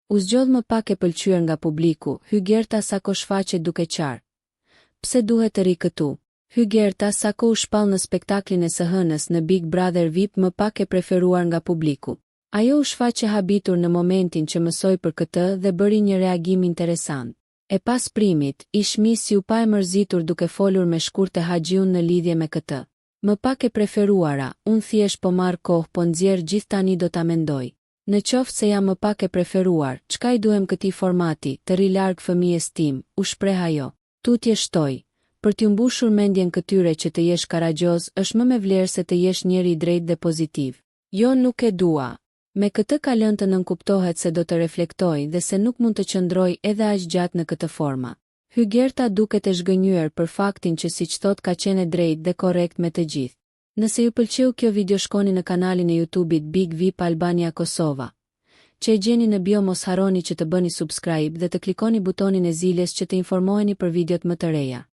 U zgjodh më pak e pëlqyer nga publiku, Hygerta Sako shfaqet duke qarë. Pse duhet të rri këtu? Hygerta Sako u shpall në spektaklin e së hënës në Big Brother VIP më pak e preferuar nga publiku. Ajo u shfaq e habitur në momentin që mësoi për këtë dhe bëri një reagim interesant. E pas primit, ish-Miss-i u pa e mërzitur duke folur me Shkurte Haxhiun në lidhje me këtë. Më pak e preferuara, unë thjesht po marr kohë po nxjerr gjithë tani do ta mendoj. Në qoftë se jam më pak e preferuar, çka i duhem këtij formati, të rri larg fëmijës tim, u shpreh ajo. Tutje shtoi, Për t'ju mbushur mendjen këtyre që të jesh karagjoz është më me vlerë se të jesh njeri i drejtë dhe pozitiv. Jo nuk e dua. Me këtë ka lënë të nënkuptohet se do të reflektojë dhe se nuk mund të qëndrojë edhe aq gjatë në këtë format. Hygerta duket e zhgënjyer për faktin që siç thotë ka qenë e drejtë dhe korrekt me të gjithë. Nëse ju pëlqeu kjo video shkoni në kanalin e YouTube-it Big VIP Albania Kosova, që e gjeni në bio mos harroni që të bëni subscribe dhe të klikoni butonin e ziles që të informoheni për videot më të reja.